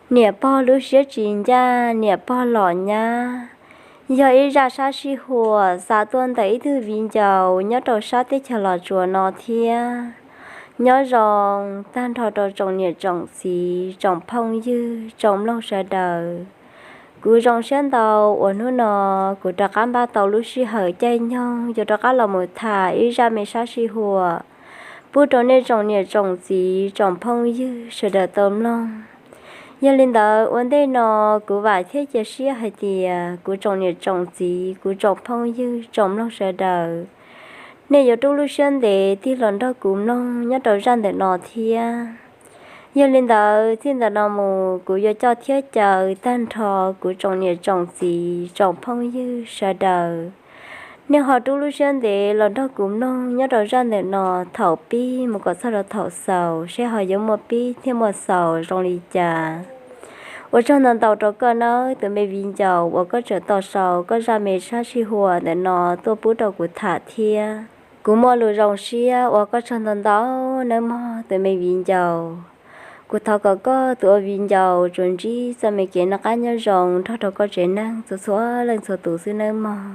Niam pog lub siab tsis ncaj, niam pog los nyab, yog ib zaj sab sij huam xa tuaj ntawm ib tug viv ncaus nyob rau sab teb chaws Los Tsuas no thiab. Nyob zoo tag nrho rau tsoom niam tsoom txiv, tsoom phooj ywg, tsoom mloog sawv daws. Kuv zoo siab ntau uas hnub no kuv rov qab npaj tau lub sij hawm caij nyoog yuav rov qab los mus tham ib zaj me sab sij huam pub rau nej tsoom niam tsoom txiv, tsoom phooj ywg sawv daws tau mloog. Yog li ntawd, ua ntej no kuv vam thiab cia siab hais tias kuv tsoom niam tsoom txiv, kuv tsoom phooj ywg, tsoom mloog sawv daws, nej yuav rub lub siab ntev tig los nrog kuv mloog nyob rau zaj ntawm no thiab. Yog li ntawd, txij ntawm no mus kuv yuav coj thiab caw tag nrho kuv tsoom niam tsoom txiv, tsoom phooj ywg sawv daws, nej ho rub lub siab ntev los nrog kuv mloog nyob rau zaj ntawm no thaum pib mus kom txog rau thaum xaus, seb ho yuav muaj pib thiab muaj xaus zoo li cas. Ua tsaug ntau ntau rau koj nawb tus me viv ncaus uas koj tseem tau sau koj zaj me sab sij huam ntawm no tuaj pub rau kuv tham thiab. Kuv muaj lus zoo siab ua koj tsaug ntau ntau nawb mog tus me viv ncaus. Kuv thov kom koj tus ua viv ncaus tsuas ntsib txoj me kev noj qab nyob zoo nrog rau koj tsev neeg txhua txhua leej txhua tus xwb nawb mog.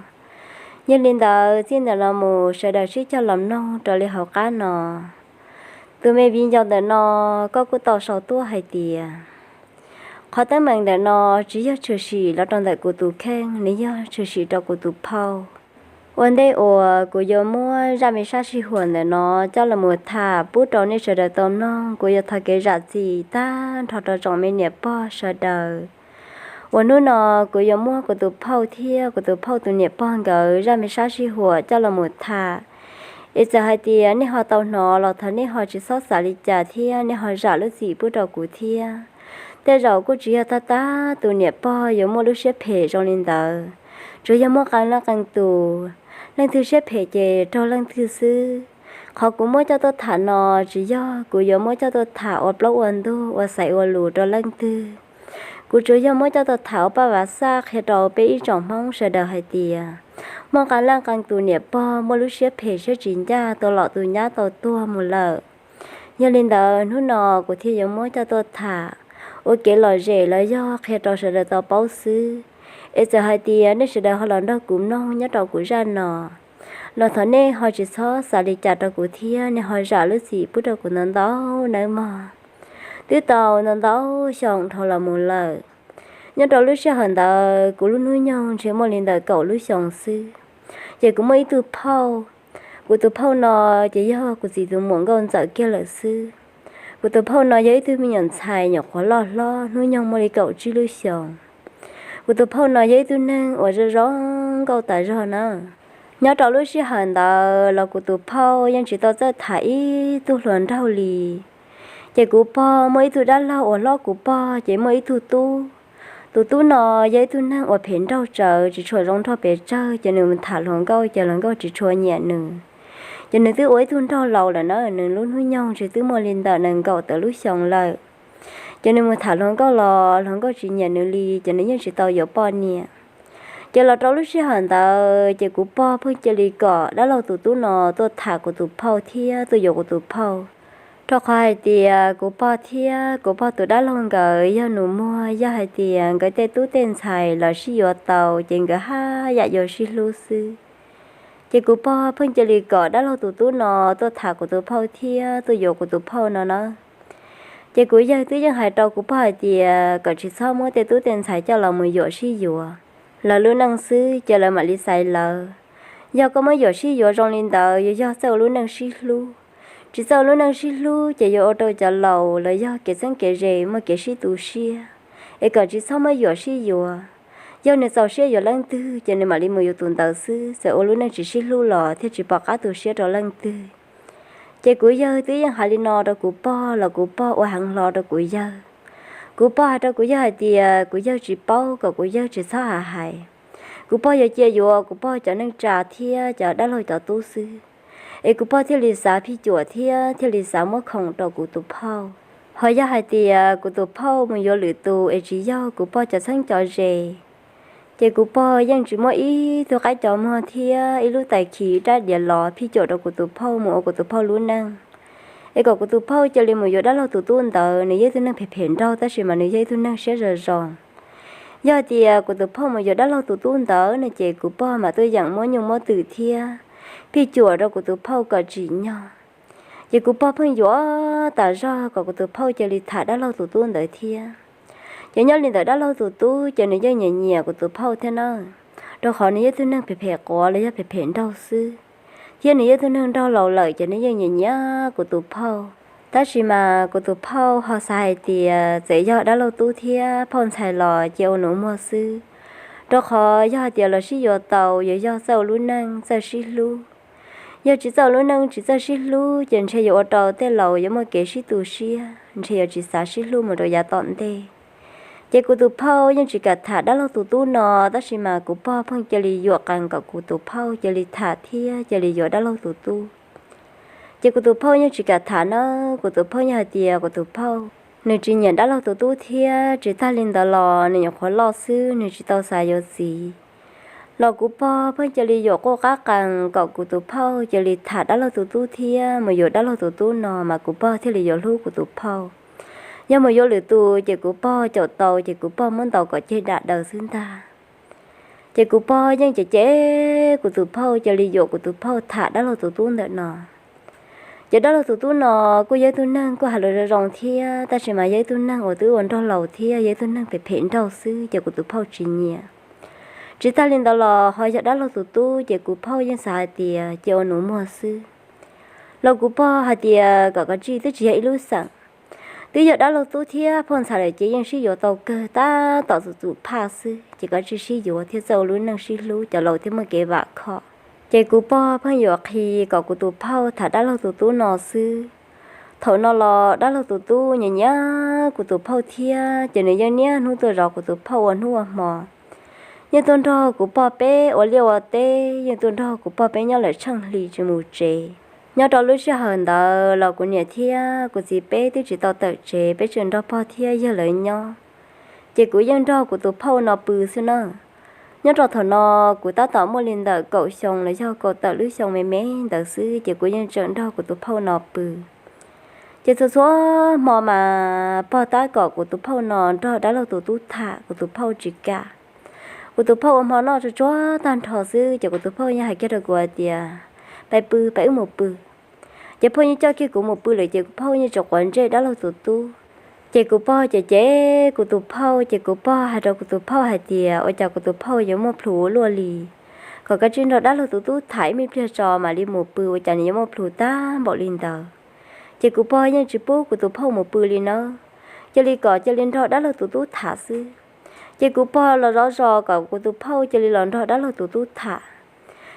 Yog li ntawd, txij ntawm no mus sawv daws sib cog los mloog raws li hauv qab no. Tus me viv ncaus ntawm no, koj kuj tau sau tuaj hais tias qhov teeb meem ntawm no tsis yog tshwm sim los rau ntawm kuv tus kheej, nws yog tshwm sim rau kuv tus phauj. Ua ntej uas kuv yuav muab zaj me sab sij huam ntawm no coj los mus tham pub rau nej sawv daws tau mloog, kuv yuav thov kev zam txim tag nrho rau tsoom me niam pog sawv daws uas hnub no kuv yuav muab kuv tus phauj thiab kuv tus phauj tus niam pog nkawd zaj me sab sij huam coj los mus tham. Es txawm hais tias nej ho tau hnov los thov nej ho tsis txhob xav li cas thiab nej ho zam lub txim pub rau kuv thiab. Tej zaum kuj tsis yog tag tag tus niam pog yuav muaj lub siab phem zoo li ntawd, tsuas yog muaj qee leej qee tus, leej twg siab phem ces raug leej twg xwb. Qhov kuv muab coj tuaj tham no tsis yog kuv yuav muab coj tuaj tham ua plaub ua ntug ua xaiv ua lus rau leej twg. Kuv tsuas yog muab coj tuaj tham ua paj vav xaj qhia rau peb ib tsoom Hmoob sawv daws hais tias muaj qee leej qee tus niam pog muaj lub siab phem siab tsis ncaj tua lom tus nyab tau tuag mus lawm. Yog li ntawd hnub no kuv thiaj yuav muab coj tuaj tham ua kev lom zem los yog qhia rau sawv daws tau paub xwb. Es txawm hais tias nej sawv daws ho los nrog kuv mloog nyob rau kuv zaj no los thov nej ho tsis txhob xav li cas rau kuv thiab nej ho zam lub txim pub rau kuv ntau ntau nawb mog. Twb tau ntau ntau xyoo dhau los mus lawm. Nyob rau lub sij hawm ntawd kuv lub hnub nyoog ntshe muaj li ntawm kaum lub xyoo xwb. Ces kuv muaj ib tug phauj. Kuv tus phauj no ces yog kuv txiv tus muam nkauj ntxawm kiag lawm xwb. Kuv tus phauj no yog ib tug me nyuam ntxhais nyuam qhuav loj hlob hnub nyoog muaj li kaum tsib lub xyoos. Kuv tus phauj no yog ib tug neeg uas zoo zoo nkauj tas zog na. Nyob rau lub sij hawm ntawd los kuv tus phauj yeej tsis tau txawj tham ib tug hluas nraug li. Ces kuv pog muaj ib tug dab laug uas hlob kuv pog ces muaj ib tug tub. Tus tub no yog ib tug neeg uas phem nraug tsawv tsis tshua zoo nrog pes tsawg ces nws mus tham hluas nkauj ces hluas nkauj tsis tshua nyiam nws. Ces nws twb ua ib tug nraug laus lawm na, nws lub hnub nyoog ntshe twb muaj li ntawm nees nkaum tawm lub xyoo lawm. Ces nws mus tham hluas nkauj los hluas nkauj tsis nyiam nws li ces nws yeej tsis tau yuav poj niam. Ces los rau lub sij hawm ntawd ces kuv pog pheej cia li kom dab laug tus tub no tuaj tham kuv tus phauj thiab tuaj yuav kuv tus phauj. Rau qhov hais tias kuv pog thiab kuv pog tus dab laug nkawd yog nus muag, yog hais tias nkawd tej tub tej ntxhais los sib yuav tau ces nkawd haj yam yuav sib hlub xwb. Ces kuv pog pheej cia li kom dab laug tus tub no tuaj tham kuv tus phauj thiab tuaj yuav kuv tus phauj no na. Ces kuv yawg twb yeej hais rau kuv pog hais tias kom tsis txhob muab tej tub tej ntxhais coj los mus yuam sib yuav. Lawv lub neej xwb ces lawv mam li xaiv lawv. Yog koj muab yuam sib yuav zoo li ntawd yuav yog txawj ua lub neej sib hlub. Tsis txawj ua lub neej sib hlub ces yuav ua rau cov laus los yog kev txheeb kev ze muaj kev sib tu siab. Es kom tsis txhob muab yuam sib yuav. Yog nws txaus siab yuav leej twg ces nws mam li mus yuav tus ntawd xwb, txawm ua lub neej tsis sib hlub los thiaj tsis pom qab tu siab rau leej twg. Ces kuv yawg twb yeej hais li no rau kuv pog los kuv pog ua heev hlo rau kuv yawg. Kuv pog hais rau kuv yawg hais tias kuv yawg tsis paub kom kuv yawg tsis txhob hais hais. Kuv pog yuav cia yuav kuv pog cov neej tsa thiab cov dab laug cov tub xwb. Es kuv pog thiaj li xav phij cuam thiab thiaj li xav muab khoom rau kuv tus phauj. Ho yog hais tias kuv tus phauj mus yuav lwm tus es tsis yog kuv pog cov txheeb cov ze, ces kuv pog yeej tsis muaj ib tug qaib cov muag thiab ib lub tais khi rab diav los phij cuam rau kuv tus phauj mus ua kuv tus phauj lub neej. es kom kuv tus phauj cia li mus yuav dab laug tus tub ntawd. Nws yog ib tug neeg phem phem nraug tab sis mas nws yog ib tug neeg siab zoo zoo. Yog hais tias kuv tus phauj mus yuav dab laug tus tub ntawd no ces kuv pog mam tuaj yeem muab nyuj muab twm thiab phij cuam rau kuv tus phauj kom tsim nyog. Ces kuv pog pheej yuam tas zog kom kuv tus phauj cia li tham dab laug tus tub ntawd thiab. Ces nyob li ntawd dab laug tus tub ces nws yeej nyiam nyiam kuv tus phauj thiab na, rau qhov nws yog ib tug neeg phem phem quav los yog phem phem nraug xwb, thiab nws yog ib tug neeg nraug laus lawm ces nws yeej nyiam nyiam kuv tus phauj. Tab sis mas kuv tus phauj ho xav hais tias txawm yog dab laug tub thiab phauj ntxhais los ces ua nus muag xwb, rau qhov yog hais tias los sib yuav tau yuav yog txawj ua lub neej txawj sib hlub. Yog tsis txawj ua lub neej tsis txawj sib hlub ces ntshe yuav ua rau tej laus yuav muaj kev sib tu siab, ntshe yuav tsis xav sib hlub mus rau yav tom ntej. Ces kuv tus phauj yeej tsis kam tham dab laug tus tub no, tab sis mas kuv pog pheej cia li yuam qees kom kuv tus phauj cia li tham thiab cia li yuav dab laug tus tub. Ces kuv tus phauj yeej tsis kam tham na, kuv tus phauj yeej hais tias kuv tus phauj nws tsis nyiam dab laug tus tub thiab tsis tag li ntawd los nws nyuam qhuav loj xwb nws tsis tau xav yuav txiv. Los kuv pog pheej cia li yuam quj qab qees kom kuv tus phauj cia li tham dab laug tus tub thiab mus yuav dab laug tus tub no mas kuv pog thiaj li yuav hlub kuv tus phauj. Yog mus yuav lwm tus ces kuv pog caum tau ces kuv pog muab ntaus kom ceg dam daws xwb ntag. Ces kuv pog yeej cem cem kuv tus phauj cia li yuam kuv tus phauj tham dab laug tus tub ntawm no. Ces dab laug tus tub no kuj yog ib tug neeg kuj hais lus zoo zoo thiab, tab sis mas yog ib tug neeg uas twb ua nraug laus thiab yog ib tug neeg phem phem nraug xwb ces kuv tus phauj tsis nyiam. Tsis tag li ntawd los ho yog dab laug tus tub ces kuv phauj yeej xav hais tias cia ua nus muag xwb. Los kuv pog hais tias kom koj tsis, twb tsis yog ib lub xeem, twb yog dab laug tub thiab phauj ntxhais lawm ces yeej sib yuav tau kawg tab tom txum txum phaj xwb, ces koj tsis sib yuav thiab txawj ua lub neej sib hlub cov laus thiaj muaj kev vam khom. Ces kuv pog pheej yuam qhis kom kuv tus phauj tham dab laug tus tub no xwb. Thaum no los dab laug tus tub nyiam nyiam kuv tus phauj thiab ces nws yeej niaj hnub tuaj zov kuv tus phauj ua hnub ua hmo. Yeej tuaj nrog kuv pog peb ua liaj ua teb, yeej tuaj nrog kuv pog peb nyob lawm tsheej hli tsis mus tsev. Nyob rau lub sij hawm ntawd los kuv niam thiab kuv txiv peb twb tsis tau tawm tsev, peb tseem nrog pog thiab yawg lawv nyob. Ces kuv yeej nrog kuv tus phauj no pw xwb na. Nyob rau thaum no kuv tab tom muaj li ntawm kaum xyoo los yog kaum tawm lub xyoo me me ntawd xwb, ces kuv yeej tseem nrog kuv tus phauj no pw. Ces txhua txhua hmo mas pog tab kom kuv tus phauj no nrog dab laug tus tub tham, kuv tus phauj tsis kam. Kuv tus phauj ua hmo noj tsuag tsuag tag nrho xwb ces kuv tus phauj yeej hais kiag rau kuv hais tias, pais pw, pais wb mus pw. Ces phauj yeej coj kiag kuv mus pw lawm ces kuv phauj yeej tsis quav ntsej dab laug tus tub. Ces kuv pog cem cem kuv tus phauj, ces kuv pog hais rau kuv tus phauj hais tias, ua cas kuv tus phauj yuav muaj plhus ua luaj li, kom koj tsis nrog dab laug tus tub tham ib me pliag tso mam li mus pw, ua cas nws yuav muaj plhus tag npaum li ntawd. Ces kuv pog yeej tsis pub kuv tus phauj mus pw li na, cia li kom cia li nrog dab laug tus tub tham xwb. Ces kuv pog los zov zos kom kuv tus phauj cia li los nrog dab laug tus tub tham.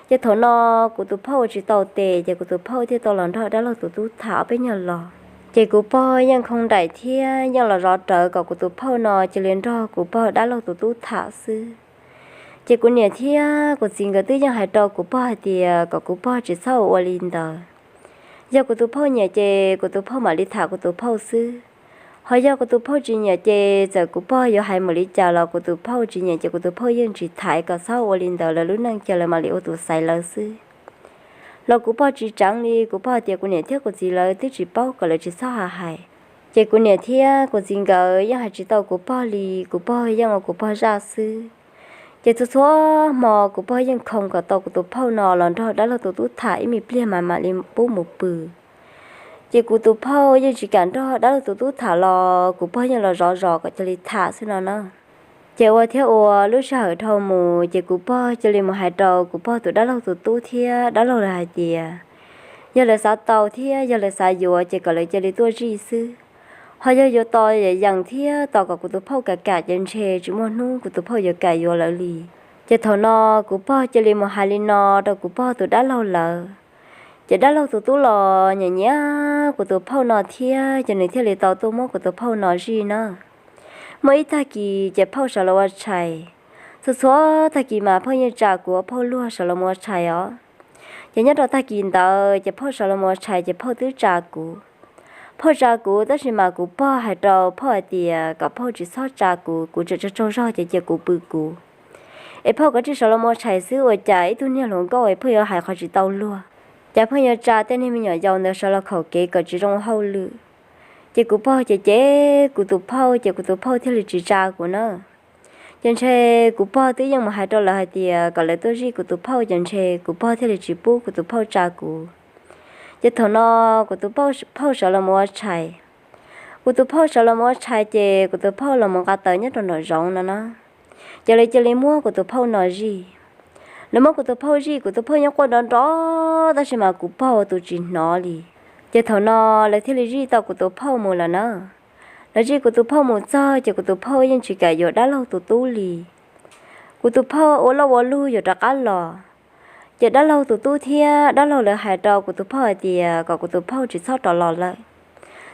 Ces thaum no kuv tus phauj ua tsis tau tes ces kuv tus phauj thiaj tau los nrog dab laug tus tub tham ob peb nyuag los. Ces kuv pog yeej khoo nraim thiab yeej los zov rawv kom kuv tus phauj no cia li nrog kuv pog dab laug tus tub tham xwb. Ces kuv niam thiab kuv txiv nkawd twb yeej hais rau kuv pog hais tias kom kuv pog tsis txhob ua ua li ntawd. Yog kuv tus phauj nyiam ces kuv tus phauj mam li tham kuv tus phauj xwb. Ho yog kuv tus phauj tsis nyiam ces txawm kuv pog yuav hais mus li cas los kuv tus phauj tsis nyiam ces kuv tus phauj yeej tsis tham kom txhob ua li ntawd, lawv lub neej cia lawv mam li ua tus xaiv lawv xwb. Los kuv pog tsis tseev li, kuv pog tias kuv niam thiab kuv txiv lawv twb tsis paub kom lawv tsis txhob hais hais. Ces kuv niam thiab kuv txiv nkawd yeej hais tsis tau kuv pog li, kuv pog yeej ua kuv pog zaj xwb. Ces txhua txhua hmo kuv pog yeej khoo kom tau kuv tus phauj no los nrog dab laug tus tub tham ib me pliag mas mam li pub mus pw. Ces kuv tus phauj yeej tsis kam nrog dab laug tus tub tham los kuv pog yeej los zov zos kom cia li tham xwb no na. Ces ua thiab ua, lub sij hawm dhau mus ces kuv pog cia li mus hais rau kuv pog tus dab laug tus tub thiab dab laug lawv hais tias, yog lawv xav tau thiab yog lawv xav yuav ces kom lawv cia li tuaj zij xwb. Ho yog yuav tos yees thiab tos kom kuv tus phauj kam kam ces ntshe tsis muaj hnub kuv tus phauj yuav kam yuav lawv li. Ces thaum no kuv pog cia li mus hais li no rau kuv pog tus dab laug lawv. Ces dab laug tus tub los nyiam nyiam kuv tus phauj no thiab ces nws thiaj li tau tuaj muab kuv tus phauj no zij na. Muaj ib tag kis ces phauj sawv los ua tshais. Txhua txhua tag kis mas phauj yeej tsa kuv ua phauj luag sawv los ua tshais os. Ces nyob rau tag kis ntawd ces phauj sawv los ua tshais ces phauj twb tsa kuv. Phauj tsa kuv tab sis mas kuv pog hais rau phauj hais tias kom phauj tsis txhob tsa kuv, kuv tseem tsaug tsaug zog ces cia kuv pw kuv. Es phauj kav tsij sawv los ua tshais xwb, ua cas ib tug niag hluas nkauj es phauj yuav hais qhov tsis tau luag. Cas pheej yuav tsa tej niag me nyuam yaus ntawd sawv los khaum kev kom tsis zoo hauj lwm. Ces kuv pog ces cem kuv tus phauj, ces kuv tus phauj thiaj li tsis tsa kuv na. Ces ntshe kuv pog twb yeej mus hais rau lawv hais tias kom lawv tuaj zij kuv tus phauj, ces ntshe kuv pog thiaj li tsis pub kuv tus phauj tsa kuv. Ces thaum no kuv tus phauj sawv los mus ua tshais. Kuv tus phauj sawv los mus ua tshais ces kuv tus phauj los mus nqa taws nyob rau nraum zoov no na. Ces lawv cia li muab kuv tus phauj no zij. Lawv muab kuv tus phauj zij, kuv tus phauj yeej quaj nrov nrov tab sis mas kuv pog ua tus tsis hnov li. Ces thaum no lawv thiaj li zij tau kuv tus phauj mus lawm na. Lawv zij kuv tus phauj mus txog ces kuv tus phauj yeej tsis kam yuav dab laug tus tub li. Kuv tus phauj ua loj ua lug yuav rov qab los, ces dab laug tus tub thiab dab laug lawv hais rau kuv tus phauj hais tias kom kuv tus phauj tsis txhob rov los lawm.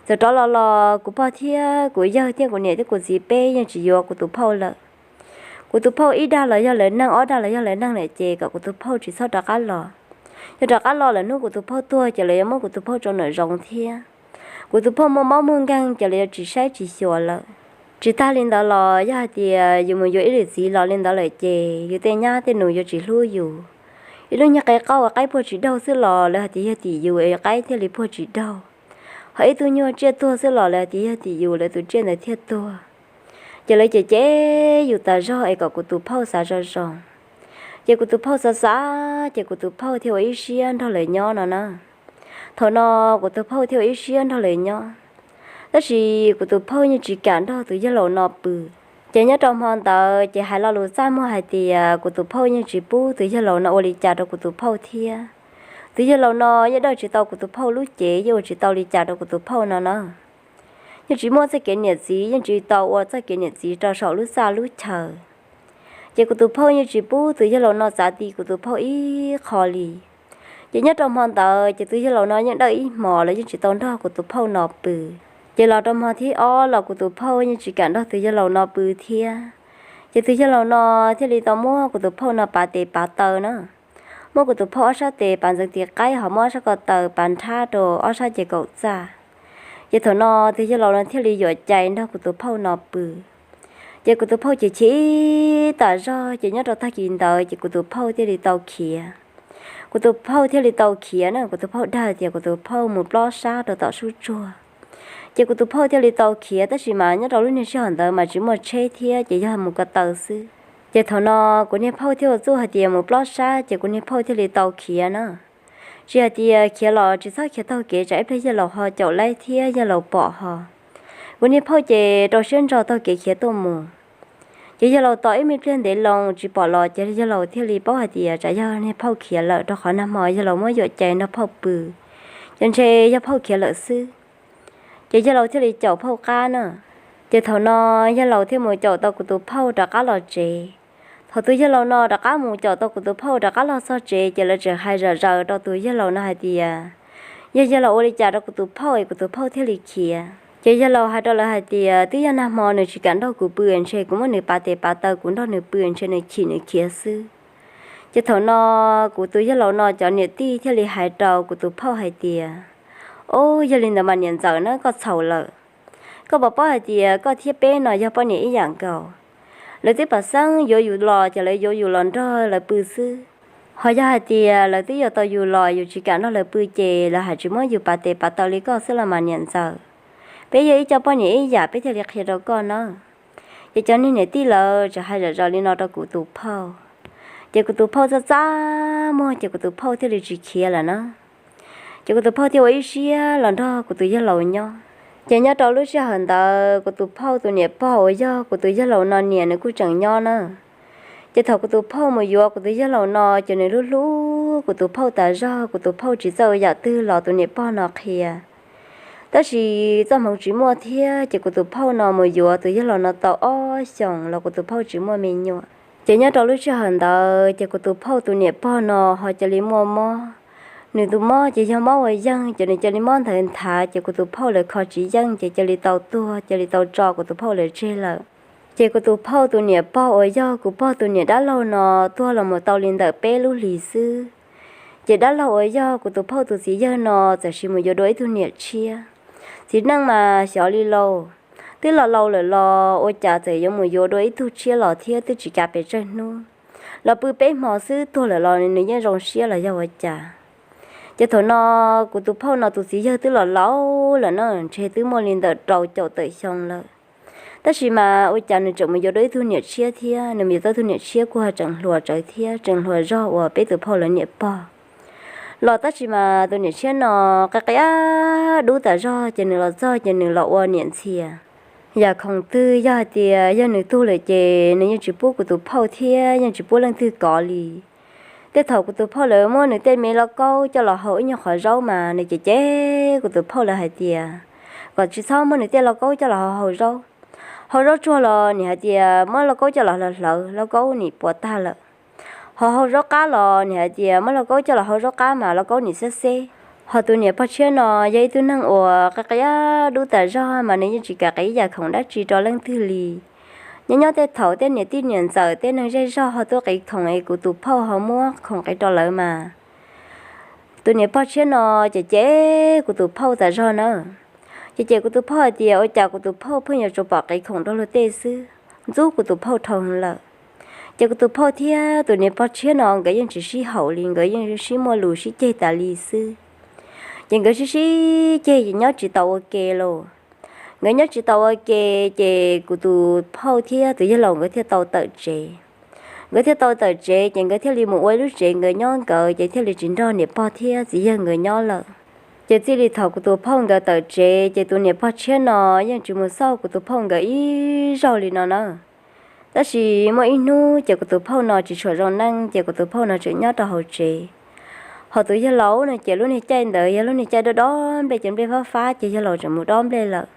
Txawm rov los los kuv pog thiab kuv yawg thiab kuv niam thiab kuv txiv peb yeej tsis yuav kuv tus phauj lawm. Kuv tus phauj ib dag los yog lawv neeg, ob dag los yog lawv neeg lawm ces kom kuv tus phauj tsis txhob rov qab los. Yog rov qab los lawm hnub kuv tus phauj tuag ces lawv yuav muab kuv tus phauj tso nraum zoov thiab. Kuv tus phauj muaj mob muaj nkeeg ces lawv yuav tsis saib tsis xyuas lawm. Tsis tag li ntawd los yog hais tias yus mus yuav ib lwm txiv los li ntawd lawm ces yus tej nyab tej nus yuav tsis hlub yus. Ib lub nyuag qe qauj qaib puag tsis daug xwb los lawv hais tias yog tim yus es qaib thiaj li puag tsis daug. Ho ib tug nyuag tsiaj tuag xwb los lawv hais tias yog tim yus lawv tus tsiaj ntawd thiaj tuag. Ces lawv cem cem yus tas zog es kom kuv tus phauj xav zoo zoo. Ces kuv tus phauj xav xav ces kuv tus phauj thiaj ua ib siab nrog lawv nyob no na. Thaum no kuv tus phauj thiaj ua ib siab nrog lawv nyob, tab sis kuv tus phauj yeej tsis kam nrog tus yawg laus no pw. Ces nyob rau hmo ntawd ces hais lo lus txaj muag hais tias kuv tus phauj yeej tsis pub tus yawg laus no ua li cas rau kuv tus phauj thiab. Tus yawg laus no yeej dawj tsis tau kuv tus phauj lub cev, yeej ua tsis tau li cas rau kuv tus phauj no na. Yeej tsis muaj txoj kev niam txiv, yeej tsis tau ua txoj kev niam txiv rau saum lub txaj lub chaw. Ces kuv tus phauj yeej tsis pub tus yawg laus no txav ti kuv tus phauj ib qho li. Ces nyob rau hmo ntawd ces tus yawg laus no yeej dawj ib hmos los yeej tsis tau nrog kuv tus phauj no pw. Ces los rau hmo thib ob los kuv tus phauj yeej tsis kam nrog tus yawg laus no pw thiab. Ces tus yawg laus no thiaj li tau muab kuv tus phauj no pav tes pav taw na. Muab kuv tus phauj ob sab tes pav ntxeev tis qaib, ho muab ob sab ko taw pav nrhab rau ob sab ces kaum txaj. Ces thaum no tus yawg laus no thiaj li yuam cai nrog kuv tus phauj no pw. Ces kuv tus phauj chim chim tas zog, ces nyob rau tag kis ntawd ces kuv tus phauj thiaj li tau khiav. Kuv tus phauj thiaj li tau khiav na, kuv tus phauj dag tias kuv tus phauj mus plob sab rau tom sub tsuag. Ces kuv tus phauj thiaj li tau khiav, tab sis mas nyob rau lub niag sij hawm ntawd mas tsis muaj tsheb thiab, ces yog mus ko taw xwb. Ces thaum no kuv niag phauj thiaj ua txuj hais tias mus plob sab, ces kuv niag phauj thiaj li tau khiav na. Tsis hais tias khiav los tsis txhob khiav taug kev, tsam ib pliag yawg laus ho caum laib thiab yawg laus pom ho. Kuv niag phauj ces rau siab ntso taug kev khiav tuaj mus. Ces yawg laus tos ib me pliag ntev loo tsis pom los, ces yawg laus thiaj li paub hais tias tsam yog niag phauj khiav lawm, rau qhov nag hmo yawg laus muab yuam cai nrog phauj pw, ces ntshe yog phauj khiav lawm xwb. Ces yawg laus thiaj li caum phauj qab na. Ces thaum no yawg laus thiaj mus caum tau kuv tus phauj rov qab los tsev. Thaum tus yawg laus no rov qab mus caum tau kuv tus phauj rov qab los txog tsev, ces lawv tseem hais zom zaws rau tus yawg laus no hais tias yog yawg laus ua li cas rau kuv tus phauj es kuv tus phauj thiaj li khiav. Ces yawg laus hais rau lawv hais tias twb yog nag hmo nws tsis kam nrog kuv pw, ntshe kuv muab nws pav tes pav taw kuv nrog nws pw, ntshe nws chim nws khiav xwb. Ces thaum no kuv tus yawg laus no cov niam tij thiaj li hais rau kuv tus phauj hais tias, Ob, yog li ntawd mas niam ntxawm na, koj txhaum lawm. Koj puas paub hais tias koj thiab peb no yog poj niam ib yam nkaus. Lawv twb pam xeeb yuav yus los ces lawv yuav yus los nrog lawv pw xwb. Ho yog hais tias lawv twb yuav tau yus los yus tsis kam nrog lawv pw ces lawv hais tsis muab yus pav tes pav taw li koj xwb los mas niam ntxawm. Peb yog ib co poj niam ib yam, peb thiaj li qhia rau koj na. Ces cov niag niam tij lawv tseem hais zom zaws li no rau kuv tus phauj. Ces kuv tus phauj txaj txaj muag, ces kuv tus phauj thiaj li tsis khiav lawm na. Ces kuv tus phauj thiaj ua ib siab los nrog kuv tus yawg laus nyob. Ces nyob rau lub sij hawm ntawd kuv tus phauj tus niam pog uas yog kuv tus yawg laus no niam nws kuj tseem nyob na. Ces thaum kuv tus phauj mus yuav kuv tus yawg laus no ces nws hlub hlub kuv tus phauj tas zog, kuv tus phauj tsis txawj ua yam twg los tus niam pog no qhia. Tab sis txoj hmoov tsis muaj thiab, ces kuv tus phauj no mus yuav tus yawg laus no tau ob xyoos los kuv tus phauj tsis muaj me nyuam. Ces nyob rau lub sij hawm ntawd ces kuv tus phauj tus niam pog no ho cia li muaj mob. Nws tus mob ces yog mob ua yeeg, ces nws cia li mob nthawv nthav, ces kuv tus phauj lawv kho tsis yeej, ces cia li tau tuag, cia li tau tso kuv tus phauj lawv tseg lawm. Ces kuv tus phauj tus niam pog uas yog kuv pog tus niam dab laug no tuag los mus tau li ntawm peb lub hlis xwb. Ces dab laug uas yog kuv tus phauj tus txiv yawg no txawm sis mus yuav dua ib tug niam tshiab. Txiv neej mas xyov li lauj, twb los laus lawm los ua cas txawm yuav mus yuav dua ib tug tshiab los thiab twb tsis kav pes tsawg hnub, los pw peb hmo xwb tuag lawm los nws yeej zoo siab los yog ua cas. Ces thaum no kuv tus phauj no tus txiv yawg twb los laus lawm na, ntshe twb muaj li ntawm rau caum tawm xyoo lawm. Tab sis mas ua cas nws tseem mus yuav dua ib tug niam tshiab thiab, nws mus yuav tau tus niam tshiab kuj ho tseem hluas tsawv thiab, tseem hluas zog uas peb tus phauj lawv niam pog los. Tab sis mas tus niam tshiab no qias qias dub tas zog, ces nws los txog ces nws los ua niam ntxhias. Yam khoom twg yog hais tias yog nws tuag lawm ces nws yeej tsis pub kuv tus phauj thiab yeej tsis pub leej twg kov li. Tej thaum kuv tus phauj lawv muab nws tej me lauj kaub coj los hau ib nyuag qhov zaub mas nws cem cem kuv tus phauj lawv hais tias kom tsis txhob muab nws tej lauj kaub coj los hau hau zaub. Hau zaub tsuag los nim hais tias muab lauj kaub coj los hlawv hlawv, lauj kaub nim puas tag lawm. Ho hau zaub qab los nim hais tias muab lauj kaub coj los hau zaub qab mas lauj kaub nim xeb xeb. Ho tus niam pog tshiab no yog ib tug neeg uas qias qias dub tas zog mas nws yeej tsis kam qiv yam khoom dab tsi rau leej twg li. Nyob nyob tej thaum tej niam tij niam ntxawm tej neeg zej zog ho tuaj qiv khoom es kuv tus phauj ho muab khoom qiv rau lawv mas tus niam pog tshiab no cem cem kuv tus phauj tas zog na. Ces cem kuv tus phauj hais tias ua cas kuv tus phauj pheej yuav tsuas pom qiv khoom rau luag tej xwb, ntxub kuv tus phauj dhau lawm. Ces kuv tus phauj thiab tus niam pog tshiab no nkawd yeej tsis sib haum li, nkawd yeej sib muaj lus sib ceg tas li xwb. Ces nkawd sib sib ceg ces nyob tsis tau ua ke lauj. Nkawd nyob tsis tau ua ke, ces kuv tus phauj thiab tus yawg laus nkawd thiaj tau tawm tsev. Nkawd thiaj tau tawm tsev ces nkawd thiaj li mus ua ib lub tsev nkawd nyob nkawd, ces thiaj li tsis nrog niam pog thiab txiv yawg nkawd nyob lawm. Ces txij li thaum kuv tus phauj nkawd tawm tsev ces tus niam pog tshiab no yeej tsis mus xauj kuv tus phauj nkawd ib zaug li no na. Tab sis muaj ib hnub ces kuv tus phauj no tsis tshua zoo neej ces kuv tus phauj no tseem nyob rau hauv tsev. Ho tus yawg laus no ces lub niag caij ntawd yog lub niag caij dob dob nplej, ces nplej fab fab ces yawg laus tseem mus dob nplej lawm.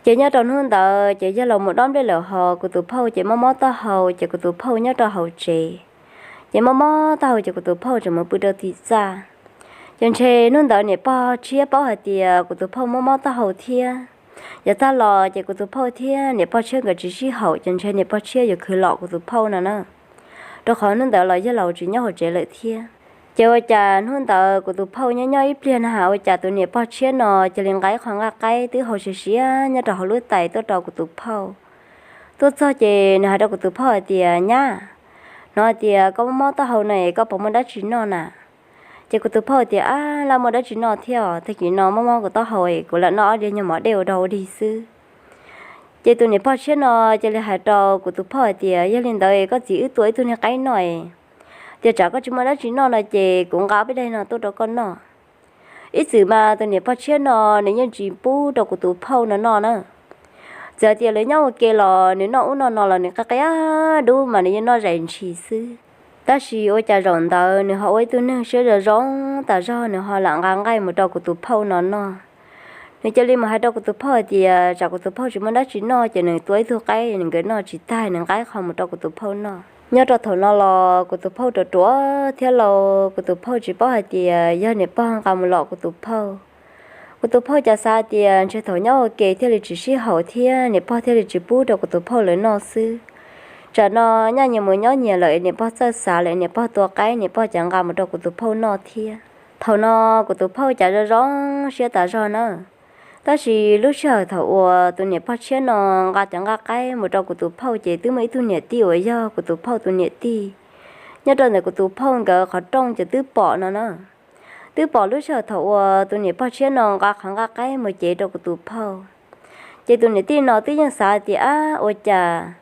Ces nyob rau hnub ntawd ces yawg laus mus dob nplej lawm ho kuv tus phauj ces mob mob taub hau ces kuv tus phauj nyob rau hauv tsev. Ces mob mob taub hau ces kuv tus phauj tseem mus pw rau tim txaj. Ces ntshe hnub ntawd niam pog tshiab paub hais tias kuv tus phauj mob mob taub hau thiab. Yav tag los ces kuv tus phauj thiab niam pog tshiab nkawd tsis sib haum, ces ntshe niam pog tshiab yuav khwv los kuv tus phauj no na, rau qhov hnub ntawd los yawg laus tsis nyob hauv tsev lawm thiab. Ces ua cas hnub ntawd kuv tus phauj nyob nyob ib pliag na has ua cas tus niam pog tshiab no cia li nqa ib qho nqaij qaib twb hau siav siav nyob rau hauv lub tais tuaj rau kuv tus phauj. Tuaj txog ces nws hais rau kuv tus phauj hais tias, Nyab, hnov hais tias koj mob mob taub hau no es koj puas muaj dab tsi noj na? Ces kuv tus phauj tias, Ab, laj muaj dab tsi noj thiab os, tag kis no mob mob kuv taub hau es kuv lam noj ob diav nyuag mov dej ua dog ua dig xwb. Ces tus niam pog tshiab no cia li hais rau kuv tus phauj hais tias, Yog li ntawd es koj txiv wb tua ib tug niag qaib noj es, tias tsam koj tsis muaj dab tsi noj no ces kuv nqa ob peb daim no tuaj rau koj noj. Ib txwm mas tus niam pog tshiab no nws yeej tsis pub rau kuv tus phauj no noj na. Txawm hais tias lawv nyob ua ke los nws noj ub noj no los nws qias qias dub mas nws yeej noj zais ntshis xwb. Tab sis ua cas zaum ntawd nws ho ua ib tug neeg siab zoo zoo tas zog, nws ho lam nqa nqaij mus rau kuv tus phauj no noj. Nws cia li mus hais rau kuv tus phauj hais tias tsam kuv tus phauj tsis muaj dab tsi noj ces nws tua ib tug qaib nkawd noj tsis tag nws nqa ib qho mus rau kuv tus phauj noj. Nyob rau thaum no los kuv tus phauj ruam ruam thiab lauj, kuv tus phauj tsis paub hais tias yog niam pog nqa mus lom kuv tus phauj. Kuv tus phauj cas xav hais tias ntshe thaum nyob ua ke thiaj li tsis sib haum thiab niam pog thiaj li tsis pub rau kuv tus phauj lawv noj xwb. Tsam no nyaj nyias mus nyob nyias lawm, niam pog txawj xav lawm, niam pog tua qaib niam pog cas nqa mus rau kuv tus phauj noj thiab. Thaum no kuv tus phauj cas zoo zoo siab tas zog na. Tab sis lub sij hawm thaum uas tus niam pog tshiab no nqa cov nqaij qaib mus rau kuv tus phauj ces twb muaj ib tug niam tij uas yog kuv tus phauj tus niam tij nyob rau ntawm kuv tus phauj nkawd qhov rooj ces twb pom no na. Twb pom lub sij hawm thaum uas tus niam pog tshiab no nqa qhov nqaij qaib mus cev rau kuv tus phauj. Ces tus niam tij no twb yeej xav tias, Ab, ua cas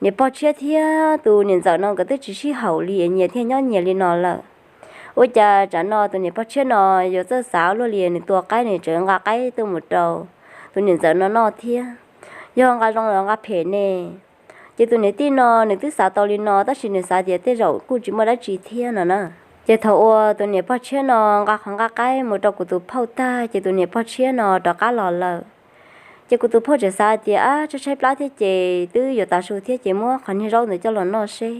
niam pog tshiab thiab tus niam ntxawm no nkawd twb tsis sib haum li es nyias thiaj nyob nyias li no lawm? Ua cas tsam no tus niam pog tshiab no yuav txawj xav luaj li, nws tua qaib nws tseem nqa qaib tuaj mus rau tus niam ntxawm no noj thiab? Yog nqa zoo los nqa phem ne? Ces tus niam tij no nws twb xav tau li no tab sis nws xav tias tej zaum kuj tsis muaj dab tsi thiab no na. Ces thaum uas tus niam pog tshiab no nqa qhov nqaij qaib mus rau kuv tus phauj tag ces tus niam pog tshiab no rov qab los lawm. Ces kuv tus phauj tseem xav tias, Ab, tshaib tshaib plab thiab ces twb yuav tav su thiab ces muab qhov niag zaub ntawd coj los noj seb.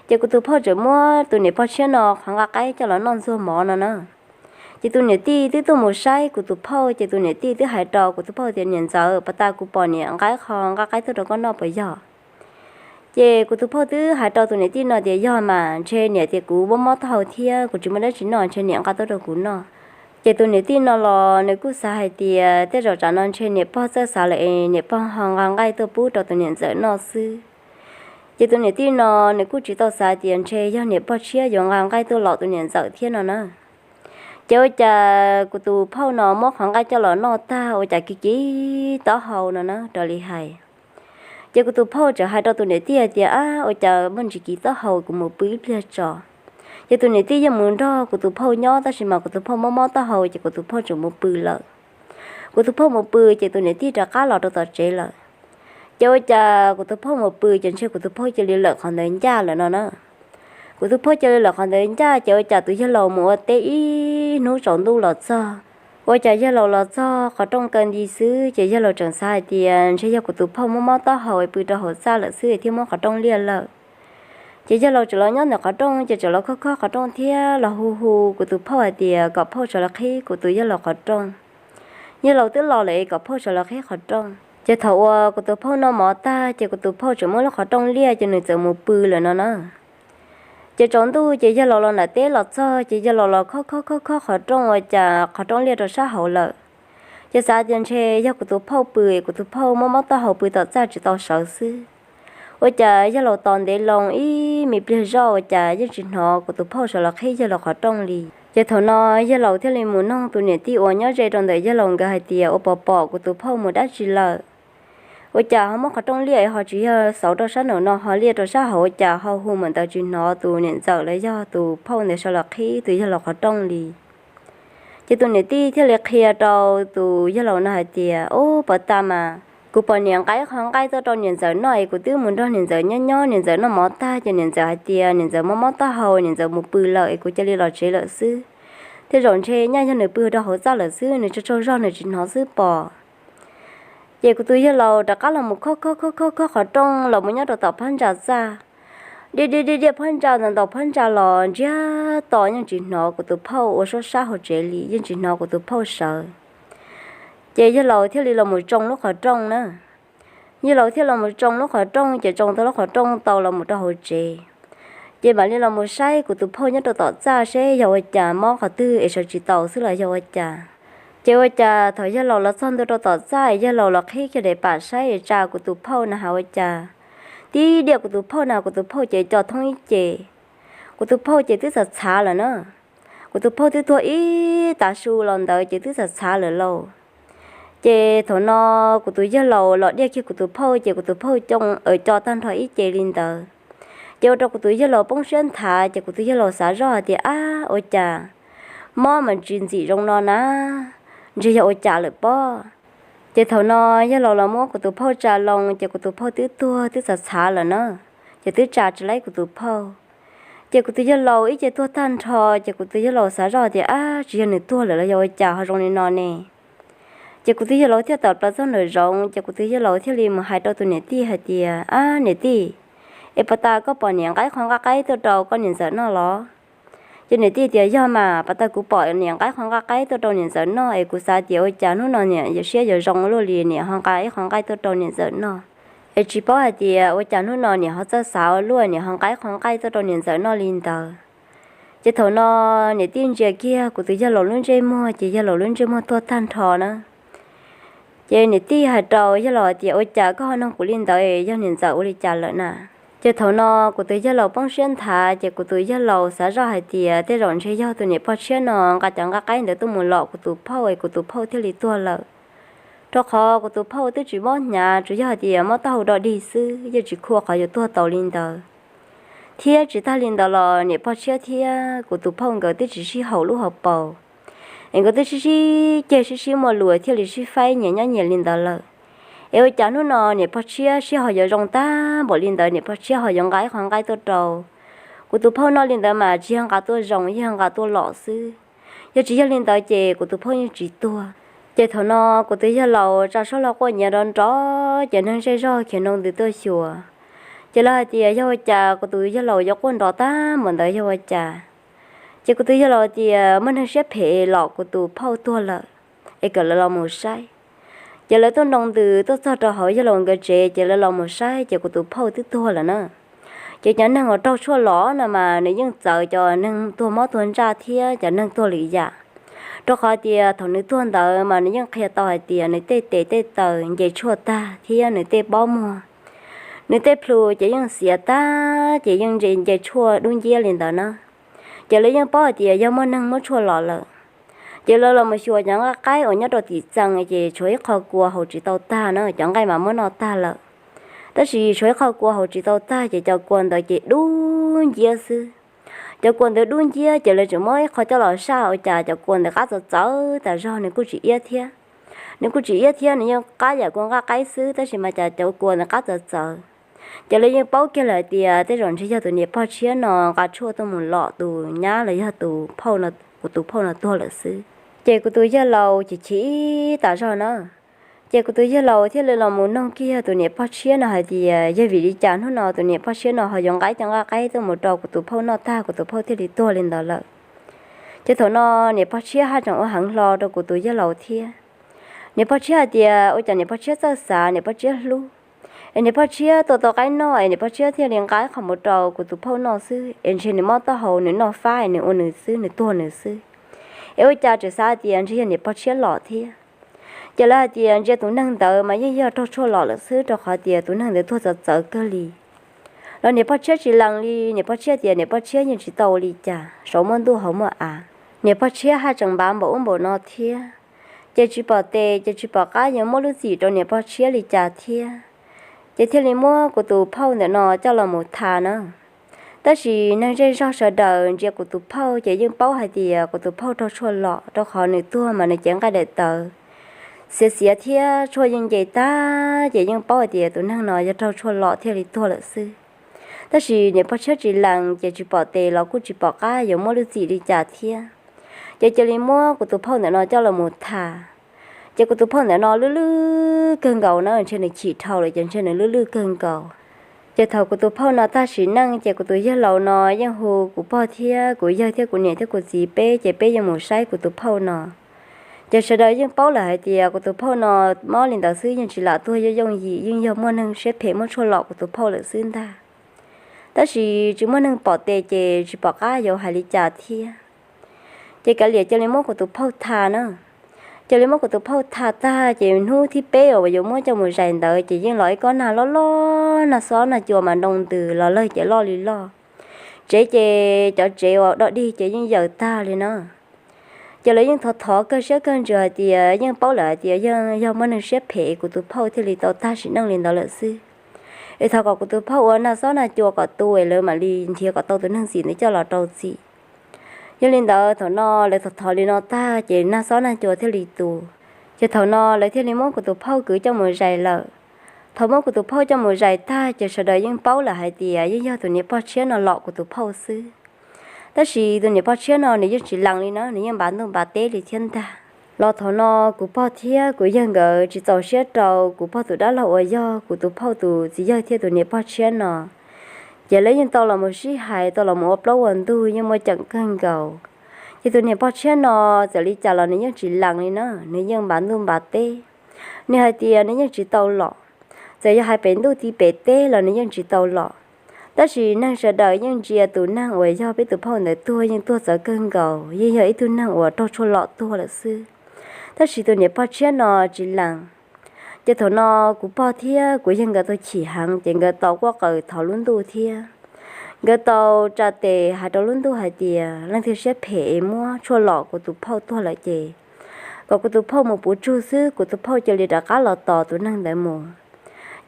Ces kuv tus phauj tseem muab tus niam pog tshiab no qhov nqaij qaib coj los noj ntxuag mov no na. Ces tus niam tij twb tuaj mus saib kuv tus phauj ces tus niam tij twb hais rau kuv tus phauj tias, Niam ntxawm, pas tas kuv pom niam nqa ib qho nqaij qaib tuaj rau koj noj puas yog? Ces kuv tus phauj twb hais rau tus niam tij no tias, Yog mas, ntshe niam tias kuv mob mob taub hau thiab kuv tsis muaj dab tsi noj ntshe niam nqa tuaj rau kuv noj. Ces tus niam tij no los nws kuj xav hais tias tej zaum tsam no ntshe niam pog txawj xav lawm es niam pog ho nqa nqaij tuaj pub rau tus niam ntxawm noj xwb. Ces tus niam tij no nws kuj tsis tau xav tias ntshe yog niam pog tshiab yuav nqa nqaij tuaj lom tus niam ntxawm thiab no na. Ces ua cas kuv tus phauj no muab qhov nqaij coj los noj tag ua cas kiv kiv taub hau no na raws li hais. Ces kuv tus phauj txawm hais rau tus niam tij hais tias, Ab, ua cas muaj ntsis kiv taub hau, kuv mus pw ib pliag tso. Ces tus niam tij yeej mus nrog kuv tus phauj nyob tab sis mas kuv tus phauj mob mob taub hau ces kuv tus phauj tseem mus pw lawm. Kuv tus phauj mus pw ces tus niam tij rov qab los rau tom tsev lawm. Ces ua cas kuv tus phauj mus pw ces ntshe kuv tus phauj cia li lawm qhov ntawd ncaj lawm no na. Kuv tus phauj cia li lawm qhov ntawd ncaj ces ua cas tus yawg laus mus ua teb ib hnub tsaus ntuj los txog. Ua cas yawg laus los txog qhov rooj kaw nti xwb ces yawg laus tseem xav hais tias ntshe yog kuv tus phauj mob mob taub hau pw rau hauv txaj lawm xwb thiaj muab qhov rooj liaj lawm. Ces yawg laus tseem los nyob ntawm qhov rooj ces tseem los khob khob qhov rooj thiab los hu hu kuv tus phauj hais tias kom phauj sawv los qhib kuv tus yawg laus qhov rooj. Yawg laus twb los lawm es kom phauj sawv los qhib qhov rooj. Ces thaum uas kuv tus phauj noj mov tag ces kuv tus phauj tseem muab lub qhov rooj liaj ces nws txawm mus pw lawm no na. Ces tsaus ntuj ces yawg laus los nram teb los txog ces yawg laus los khob khob khob khob qhov rooj ua cas qhov rooj liaj rau sab hauv lawm. Ces xav tias ntshe yog kuv tus phauj pw, kuv tus phauj mob mob taub hau pw tom txaj tsis tau sawv xwb. Ua cas yawg laus tos ntev loo ib me pliag zoj ua cas yeej tsis hnov kuv tus phauj sawv los qhib yawg laus qhov rooj li. Ces thaum no yawg laus thiaj li mus noog tus niam tij uas nyob ze rau ntawm yawg laus nkawd hais tias ua puas pom kuv tus phauj mus dab tsi lawm. Ua cas ho muab qhov rooj liaj ho tsis yog xauv rau sab nraum no ho liaj rau sab hauv, ua cas ho hu mam ntawd tsis hnov tus niam ntxawm los yog tus phauj ntawd sawv los qhib tus yawg laus qhov rooj li. Ces tus niam tij thiaj li qhia rau tus yawg laus no hais tias, Ub, puag ta mas kuv pom niam nqa ib qho nqaij tuaj rau niam ntxawm noj es kuv twb mus nrog niam ntxawm nyob nyob, niam ntxawm noj mov tag ces niam ntxawm hais tias niam ntxawm mob mob taub hau, niam ntxawm mus pw lawm es kuv cia li los tsev lawm xwb. Tej zaum ntshe nyaj yog nws pw rau hauv txaj lawm xwb, nws tsaug tsaug zog nws tsis hnov xwb pob. Ces kuv tus yawg laus rov qab los mus khob khob khob khob khob qhov rooj los mus nyob rau tom phab ntsa txaj. Diaj diaj diaj diaj phab ntsa ntau ntau phab ntsa los ntsiag to yeej tsis hnov kuv tus phauj ua suab sab hauv tsev li, yeej tsis hnov kuv tus phauj sawv. Ces yawg laus thiaj li los mus tsoo lub qhov rooj na. Yawg laus thiaj los mus tsoo lub qhov rooj ces tsoo tau lub qhov rooj tau los mus rau hauv tsev. Ces mam li los mus saib kuv tus phauj nyob rau tom txaj seb yog ua cas mob qhov twg es sawv tsis tau xwb los yog ua cas. Ces ua cas thaum yawg laus los txog ntua rau tom txaj es yawg laus los qhib kiag daim pam saib es tsa kuv tus phauj na has ua cas, tib diaj kuv tus phauj na, kuv tus phauj ces co thoob ib ce. Kuv tus phauj ces twb txhav txhav lawm na. Kuv tus phauj twb tuag ib tav su los ntawd ces twb txhav txhav lawm lauj. Ces thaum no kuv tus yawg laus los diaj kiag kuv tus phauj ces kuv tus phauj co tag nrho ib ce li ntawd. Ces ua rau kuv tus yawg laus poob siab nthav ces kuv tus yawg laus xav zoj hais tias, Ab, ua cas mob mas tsis ntxim zoo no na, ntshe yog ua cas lawm pob. Ces thaum no yawg laus los muab kuv tus phauj tsa loo ces kuv tus phauj twb tuag twb txhav txhav lawm na. Ces twb tsa tsis laib kuv tus phauj. Ces kuv tus yawg laus ib ce tuag tag nrho ces kuv tus yawg laus xav zoj tias, Ab, tsis yog nws tuag lawm los yog ua cas ho zoo li no ne? Ces kuv tus yawg laus thiaj tawm plaws txog nraum zoov ces kuv tus yawg laus thiaj li mus hais rau tus niam tij hais tias, Ab niam tij, es puag ta koj pom niam nqa ib qho nqaij qaib tuaj rau koj niam ntxawm noj los? Ces niam tij tias, Yog mas, puag ta kuv pom niam nqa ib qho nqaij qaib tuaj rau niam ntxawm noj es kuv xav tias ua cas hnub no niam yuav siab yuav zoo luaj li niam ho nqa ib qho nqaij tuaj rau niam ntxawm noj. Es tsis paub hais tias ua cas hnub no niam ho txawj xav ua luaj niam ho nqa ib qho nqaij tuaj rau niam ntxawm noj li ntawd. Ces thaum no niam tij ntsia kiag kuv tus yawg laus lub ntsej muag ces yawg laus lub ntsej muag tuag tag nrho na. Ces niam tij hais rau yawg laus hais tias, Ua cas koj ho nug kuv li ntawd, yog niam ntxawm ua li cas lawm na? Ces thaum no kuv tus yawg laus poob siab nthav ces kuv tus yawg laus xav zoj hais tias tej zaum ntshe yog tus niam pog tshiab no nqa cov nqaij qaib ntawd tuaj mus lom kuv tus phauj es kuv tus phauj thiaj li tuag lawm. Rau qhov kuv tus phauj twb tsis mob hnyav, tsuas yog hais tias mob taub hau do dig xwb, yeej tsis khuam qhov yuav tuag tau li ntawd. Thiab tsis tag li ntawd los niam pog tshiab thiab kuv tus phauj nkawd twb tsis sib haum lub hauv paus, es nkawd twb sib sib ceg sib sib muaj lus thiaj li sib faib nyias nyob nyias li ntawd lawm. Es ua cas hnub no niam pog tshiab sib ho yuav zoo tag npaum li ntawd, niam pog tshiab ho yuav nqa ib qho nqaij tuaj rau kuv tus phauj noj li ntawd mas tsis yog nqa tuaj zoo, yog nqa tuaj lom xwb. Yog tsis yog li ntawd ces kuv tus phauj yeej tsis tuag. Ces thaum no kuv tus yawg laus tsa suab hlo quaj nyiav nrov nrov ces neeg zej zog khiav nroo ntws tuaj xyuas. Ces lawv hais tias yog ua cas kuv tus yawg laus yuav quaj nrov tag npaum ntawd yog ua cas. Ces kuv tus yawg laus tias muaj neeg siab phem lom kuv tus phauj tuag lawm, es kom lawv los mus saib. Ces lawv tuaj nroo ntws tuaj txog rau hauv yawg laus nkawd tsev ces lawv los mus saib ces kuv tus phauj twb tuag lawm na. Ces cov neeg uas raug tshuaj lom no mas nws yeej txawv cov neeg tuag mob tuag ntsaj thiab cov neeg tuag lwm yam. Rau qhov tias thaum nws tuag ntawd mas nws yeej qhia tau hais tias nws tej tes tej taw nce tshuaj tag thiab nws tej pob muag, nws tej plhu ces yeej xiav tag ces yeej nce nce tshuaj dub nciab li ntawd na. Ces lawv yeej paub hais tias yog muaj neeg muab tshuaj lom lawm. Ces lawv los mus xyuas cov nqaij qaib uas nyob rau tim txee ces tshuav ib qho kua haus tsis tau tag na, cov nqaij mas muab noj tag lawm. Tab sis tshuav ib qho kua haus tsis tau tag ces cov kua ntawd ces dub nciab xwb. Cov kua ntawd dub nciab ces lawv tseem muab ib qho coj los saj ua cas cov kua ntawd qab txawv txawv tas zog, nws kuj tsis iab thiab. Nws kuj tsis iab thiab, nws yeej qab yam kua nqaij qaib xwb tab sis mas cas cov kua ntawd qab txawv txawv. Ces lawv yeej paub kiag lawm hais tias tej zaum ntshe yog tus niam pog tshiab no nqa tshuaj tuaj mus lom tus nyab los yog tus phauj no, kuv tus phauj no tuag lawm xwb. Ces kuv tus yawg laus chim chim tas zog na. Ces kuv tus yawg laus thiaj li los mus noog kiag tus niam pog tshiab no hais tias yog vim li cas hnub no tus niam pog tshiab no ho yuav nqa cov nqaij qaib tuaj mus rau kuv tus phauj noj tag kuv tus phauj thiaj li tuag li ntawd lawm. Ces thaum no niam pog tshiab haj tseem ua heev hlo rau kuv tus yawg laus thiab. Niam pog tshiab hais tias ua cas niam pog tshiab txawj xav, niam pog tshiab hlub, es niam pog tshiab tua tau qaib noj es niam pog tshiab thiaj li nqa ib qho mus rau kuv tus phauj noj xwb, es ntshe nws mob taub hau nws noj fab es nws ua nws xwb, nws tuag nws xwb. Es ua cas tseem xav hais tias ntshe yog niam pog tshiab lom thiab. Ces lawv hais tias ntsia tus neeg ntawd mas yeej yog raug tshuaj lom lawm xwb rau qhov tias tus neeg ntawd tuag txawv txawv kawg li. Los niam pog tshiab tsis lees li, niam pog tshiab tias niam pog tshiab yeej tsis tau li cas, saum muaj ntuj hauv muaj av. Niam pog tshiab haj tseem npav npaum ub npaum no thiab. Ces tsis pom tes ces tsis pom qab yuav muab lub txim rau niam pog tshiab li cas thiab. Ces thiaj li muab kuv tus phauj ntawm no coj los mus tha na. Tab sis neeg zej zog sawv daws ntsia kuv tus phauj ces yeej paub hais tias kuv tus phauj raug tshuaj lom rau qhov nws tuag mas nws cev nqaij daim tawv xiav xiav thiab tshuaj yeej nce tag, ces yeej paub hais tias tus neeg no yog raug tshuaj lom thiaj li tuag lawm xwb. Tab sis niam pog tshiab tsis lees ces tsis pom tes los kuj tsis pom qab yuav muab lub txim li cas thiab. Ces cia li muab kuv tus phauj ntawm no coj los mus tha. Ces kuv tus phauj ntawm no lwj lwj kawg nkaus na, ntshe nws chim dhau lawm ces ntshe nws lwj lwj kawg nkaus. Ces thaum kuv tus phauj no tag sim neej ces kuv tus yawg laus no yeej hu kuv pog thiab kuv yawg thiab kuv niam thiab kuv txiv peb, ces peb yuav mus saib kuv tus phauj no. Ces sawv daws yeej paub lawm hais tias kuv tus phauj no mob li ntawd xwb yeej tsis lam tuag yooj yooj yim, yeej yog muaj neeg siab phem muab tshuaj lom kuv tus phauj lawm xwb ntag. Tab sis tsis muaj neeg pom tes ces tsis pom qab yuav hais li cas thiab. Ces kav liam cia li muab kuv tus phauj tha na. Cia li muab kuv tus phauj tha tag ces hnub thib peb uas yuav muab coj mus zais ntawd ces yeej los ib kob nag loj loj, nag xob nag cua mas nroo ntws los lawg ces loj li loj. Tsev ces cov tsev uas dog dig ces yeej yaws tag li na. Ces lawv yeej thov thov kawg siab kawg ntsws hais tias yeej paub lawm hais tias yog muaj neeg siab phem kuv tus phauj thiaj li tau tag sim neej li ntawd lawm xwb. Es thov kom kuv tus phauj ua nag xob nag cua kom tu es lawv mam li nrhiav kom tau tus neeg txim ntawd coj los rau txim. Yog li ntawd thaum no lawv thov thov li no tag ces nag xob nag cua thiaj li tu. Ces thaum no lawv thiaj li muab kuv tus phauj kwv coj mus zais lawm. Thaum muab kuv tus phauj coj mus zais tag ces sawv daws yeej paub lawm hais tias yeej yog tus niam pog tshiab no lom kuv tus phauj xwb. Tab sis tus niam pog tshiab no nws yeej tsis lees li na, nws yeej npav ntuj npav teb li thiab ntag. Los thaum no kuv pog thiab kuv yawg nkawd tsis txaus siab rau kuv pog tus dab laug uas yog kuv tus phauj tus txiv yawg thiab tus niam pog tshiab no. Ces lawv yeej tau los mus sib hais, tau los mus ua plaub ua ntug, yeej muaj ceem kawg nkaus. Ces tus niam pog tshiab no txawm li cas los nws yeej tsis lees li na, nws yeej npav ntuj npav teb. Nws hais tias nws yeej tsis tau lom, txawm yog hais pem ntuj ti pem teb los nws yeej tsis tau lom. Tab sis neeg sawv daws yeej ntsia tus neeg uas yog peb tus phauj ntawd tuag yeej tuag txawv kawg nkaus, yeej yog ib tug neeg uas raug tshuaj lom tuag lawm xwb. Tab sis tus niam pog tshiab no tsis lees. Ces thaum no kuv pog thiab kuv yawg nkawd tau chim heev ces nkawd tau quaj qw thov lub ntuj thiab. Nkawd tau tsa tes hais rau lub ntuj hais tias leej twg siab phem es muab tshuaj lom kuv tus phauj tuag lawm ces kom kuv tus phauj mus puv tsug xwb, kuv tus phauj cia li rov qab los tos tus neeg ntawd mus.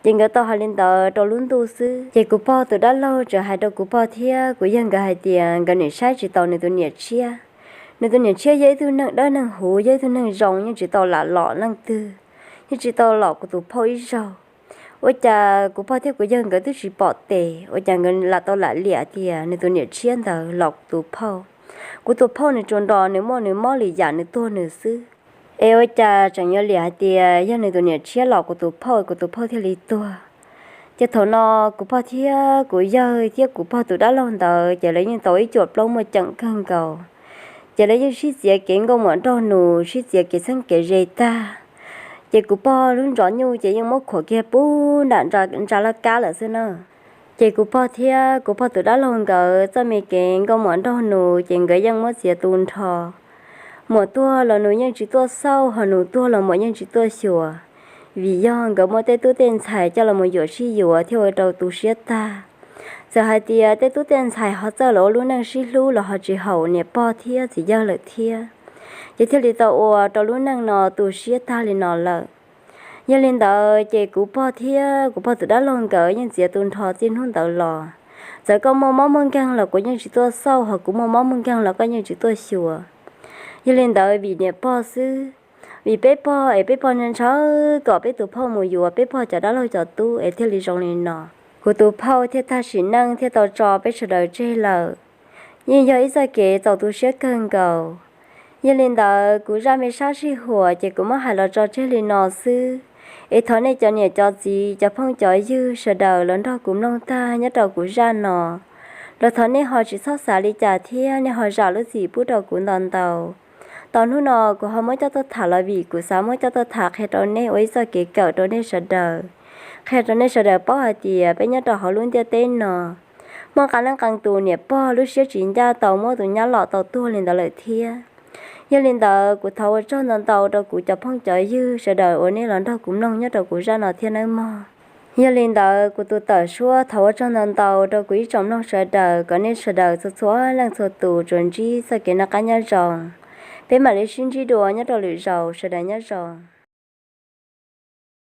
Ces nkawd tau hais li ntawd rau lub ntuj xwb. Ces kuv pog tus dab laug tseem hais rau kuv pog thiab kuv yawg nkawd hais tias nkawd nim saib tsis taus nws tus niam tshiab. Nws tus niam tshiab yog ib tug neeg dawb neeg huv, yog ib tug neeg zoo, yeej tsis tau lam lom leej twg, yeej tsis tau lom kuv tus phauj ib zaug. Ua cas kuv pog thiab kuv yawg nkawd twb tsis pom tes, ua cas nkawd lam tau lam liam tias nws tus niam tshiab ntawd lom kuv tus phauj? Kuv tus phauj nws tsuas nrog nws muaj nws mob li yam nws tuag nws xwb. Es ua cas tseem yuav liam hais tias yog nws tus niam tshiab lom kuv tus phauj, kuv tus phauj thiaj li tuag? Ces thaum no kuv pog thiab kuv yawg thiab kuv pog tus dab laug ntawd ces lawv yeej tau ib cuam plaub muaj ceem kawg nkaus. Ces lawv yeej sib txiav kev nkauj muam nraug nus, sib txiav kev txheeb kev ze tag. Ces kuv pog lub ntsov nyuj ces yeej muab khuam kiag pub nram ntsa laj kab lawm xwb na. Ces kuv pog thiab kuv pog tus dab laug nkawd txoj me kev nkauj muam nraug nus ces nkawd yeej muab txiav tu nrho. Muam tuag los nus yeej tsis tuaj xauj, ho nus tuag los muam yeej tsis tuaj xyuas. Vim yog nkawd muaj tej tub tej ntxhais coj los mus yuam sib yuav thiaj ua rau tu siab tag. Txawm hais tias tej tub tej ntxhais ho txawj los ua lub neej sib hlub los ho tsis haum niam pog thiab txiv yawg lawm thiab. Ces thiaj li tau ua rau lub neej no tu siab tag li no lawm. Yog li ntawd ces kuv pog thiab kuv pog tus dab laug nkawd yeej txiav tu nrho txij hnub ntawd los. Txawm koj muaj mob muaj nkeeg los kuv yeej tsis tuaj xauj, ho kuv muaj mob muaj nkeeg los koj yeej tsis tuaj xyuas. Yog li ntawd vim niam pog xwb, vim peb pog es peb pog ntshaw kom peb tus phauj mus yuav peb pog cov dab laug cov tub es thiaj li zoo li no. Kuv tus phauj thiaj tag sim neej thiaj tau tso peb sawv daws tseg lawm. Yeej yog ib txoj kev txaus tu siab kawg nkaus. Yog li ntawd kuv zaj me sab sij huam ces kuv muab hais los tso tseg li no xwb. Es thov nej cov niam cov txiv cov phooj cov ywg sawv daws los nrog kuv mloog tag nyob rau kuv zaj no, los thov nej ho tsis txhob xav li cas thiab nej ho zam lub txim pub rau kuv ntau ntau. Tau hnub no kuv ho muab coj tuaj tham los vim kuv xav muab coj tuaj tham qhia rau nej ua ib txoj kev kawm rau nej sawv daws, qhia rau nej sawv daws paub hais tias peb nyob rau hauv lub ntiaj teb no muaj qee leej qee tus niam pog lub siab tsis ncaj tau muab tus nyab lom tau tuag li ntawd lawm thiab. Yog li ntawd kuv thov ua tsaug ntau ntau rau kuv cov phooj cov ywg sawv daws uas nej los nrog kuv mloog nyob rau kuv zaj no thiab nawb mog. Yog li ntawd kuv tus tawm suab thov ua tsaug ntau ntau rau kuv ib tsoom mloog sawv daws, kom nej sawv daws txhua txhua leej txhua tus tsuas ntsib txoj kev noj qab nyob zoo. Peb mam li sib ntsib dua nyob rau lwm zaus, sawv daws nyob zoo.